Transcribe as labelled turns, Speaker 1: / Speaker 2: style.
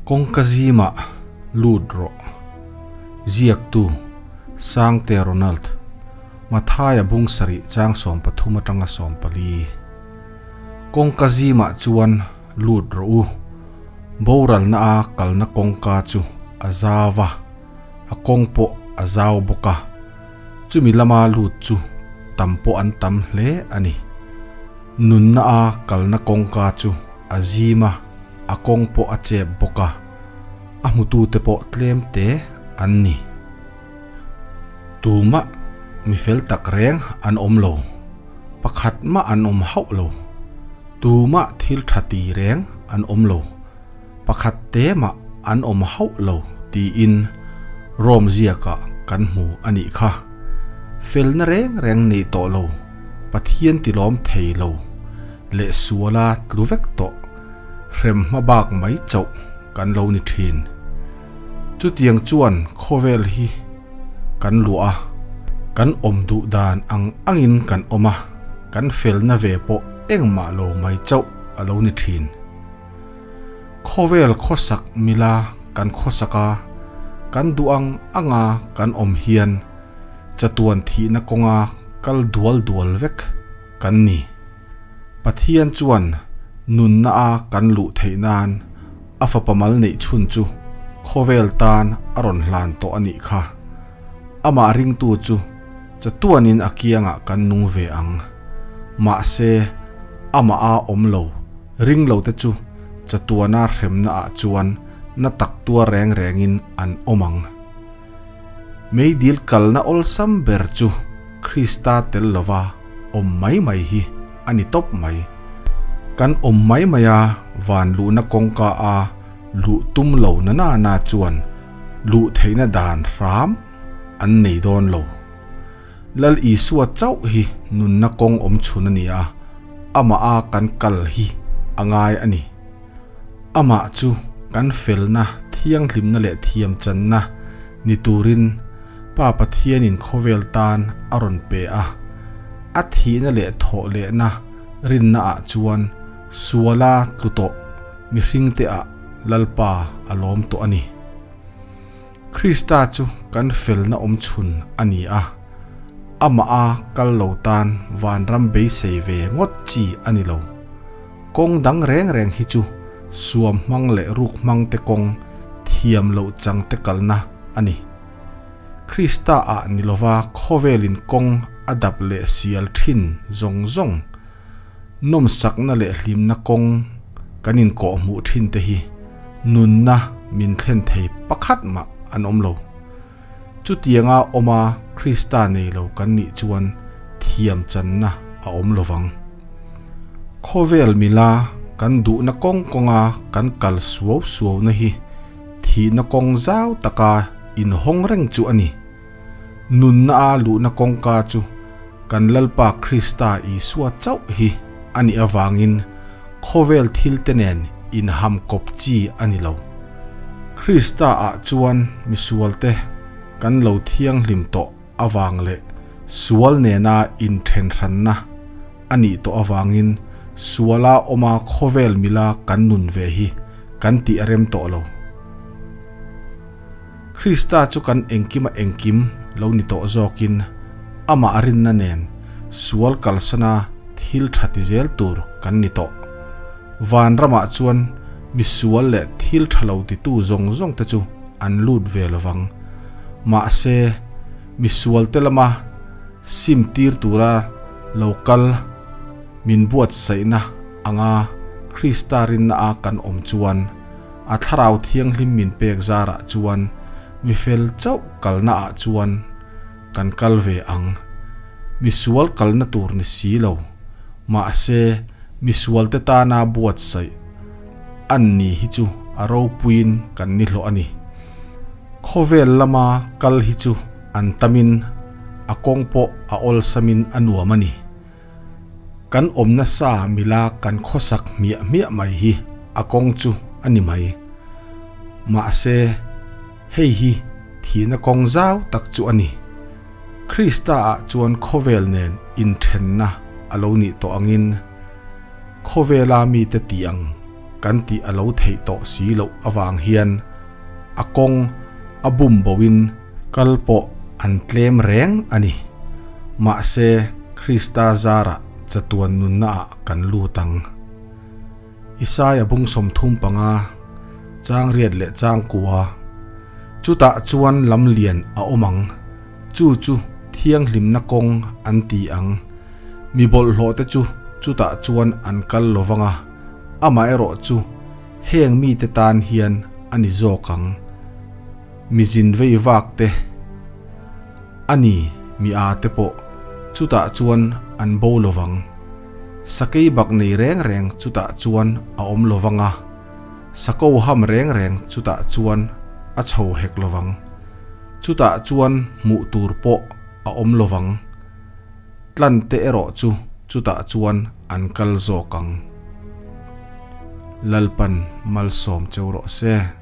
Speaker 1: Kawngka zimah lut rawh. Ziaktu, Sangte Ronald, Mathaia bung sarih chang 13 atanga 14. Kawngka zimah chuan lut rawh u. Boralna a kalna kawngka chu a zau va, a kawng pawh a zau bawk a. Chumi lama lut chu tam pawh an tam hle a ni. Nunna a kalna kawngka chu a zim a, a kawng pawh a chep bawk a, a hmutute pawh tlem te an ni. Tumah mi fel tak reng an awm lo, pakhat mah an awm hauh lo. Tumah thil tha ti reng an awm lo, pakhat te mah an awm hauh lo tiin Rom ziakah kan hmu a nih kha. Felna reng reng nei tawh lo, Pathian tilawm thei lo leh suala tlu vek tawh hrem hma bak mai chauh kan lo ni thin. Chutiang chuan khawvel hi kan luah a, kan awm duh dan ang angin kan awm a, kan felna ve pawh engmah lo mai chauh a lo ni thin. Khawvel khawsak mila kan khawsak a, kan duh ang anga kan awm hian chatuan thihna kawnga kal dual dual vek kan ni. Pathian chuan nunna a kan luh theih nan a fapa mal neih chhun chu khawvel tan a rawn hlan tawh a nih kha. Amah ringtu chu chatuanin a kiangah kan nung ve ang. Mahse, amah a awm lo, ring lo te chu chatuana hremna ah chuan na tak tuar reng rengin an awm ang. Meidil kalna awlsam ber chu Krista tel lova awm mai mai hi a ni tawp mai. Kan awm mai mai a, van luhna kawngka a luh tum lo na na na chuan luh theihna dan hram an nei dawn lo. Lal Isua chauh hi nunna kawng awm chhun a ni a, amah a kan kal hi a ngai a ni. Amah chu kan felna, thianghlimna leh thiamchanna ni turin Pa Pathianin khawvel tan a rawn pe a. A thihna leh thawh lehna rinnaah chuan suala tlu tawh mihringte ah Lalpa a lawm tawh a ni. Krista chu kan felna awmchhun a ni a, amah a kal lo tan vanram beisei ve ngawt chi a ni lo. Kawng dang reng reng hi chu suam hmang leh ruk hmang te kawng thiam loh chang te kalna a ni. Krista ah ni lova khawvelin kawng a dap leh sial thin zawng zawng, nawmsakna leh hlimna kawng kan inkawhhmuh thin te hi nunna min thlen thei pakhat mah an awm lo. Chutianga awma Krista nei lo kan nih chuan thiam channa a awm lovang. Khawvel mila kan duhna kawng kawnga kan kal suau suauna hi thihna kawng zau taka inhawng reng chu a ni. Nunna a luhna kawngka chu kan Lalpa Krista Isua chauh hi a nih avangin khawvel thilte nen inham kawp chi a ni lo. Krista ah chuan misualte kan lo thianghlim tawh avang leh sual nena inthenhranna a nih tawh avangin suala awma khawvel mila kan nun ve hi kan tih a rem tawh lo. Krista chu kan engkima engkim lo ni tawh zawkin amah rinna nen sual kalsana thil tha ti zel tur kan ni tawh. Van ramah chuan misual leh thil tha lo titu zawng zawng te chu an lut ve lovang. Mahse, misual te lama sim tir tura lo kal min buatsaihna anga Krista rinna a kan awm chuan a Thlarau Thianghlim min pek zarah chuan mi fel chauh kalna ah chuan kan kal ve ang. Misual kalna tur ni si lo. Mahse, misualte tana buatsaih an ni hi chu a ropuiin kan ni hlawh a ni. Khawvel lama kal hi chu an tamin a kawng pawh a awlsamin a nuam a ni. Kan awmna sa mila kan khawsak hmiah hmiah mai hi a kawng chu a ni mai. Mahse, hei hi thihna kawng zau tak chu a ni. Krista-ah chuan khawvel nen inthenna a lo nih tawh angin khawvela mite tih ang kan tih a lo theih tawh si loh avang hian a kawng a bum boin kal pawh an tlem reng a ni. Mahse, Krista zarah chatuan nunnaah kan lut ang. Isaia bung 35, chang riat leh chang kua, Chutah chuan lam lian a awm ang, chu chu thianghlimna kawng an ti ang. Mi bawlhhlawhte chu chutah chuan an kal lo vang a, amaherawh chu heng mite tan hian a ni zawk ang. Mi zin vei vak te, a ni, mi a te pawh chutah chuan an bo lo vang. Sakei bak nei reng reng chutah chuan a awm lo vang a, sako ham reng reng chutah chuan a chho hek lo vang. Chutah chuan hmuh tur pawh a awm lo vang. Tlan te erawh chu chutah chuan an kal zawk ang. Lalpan malsawm cheu rawh se.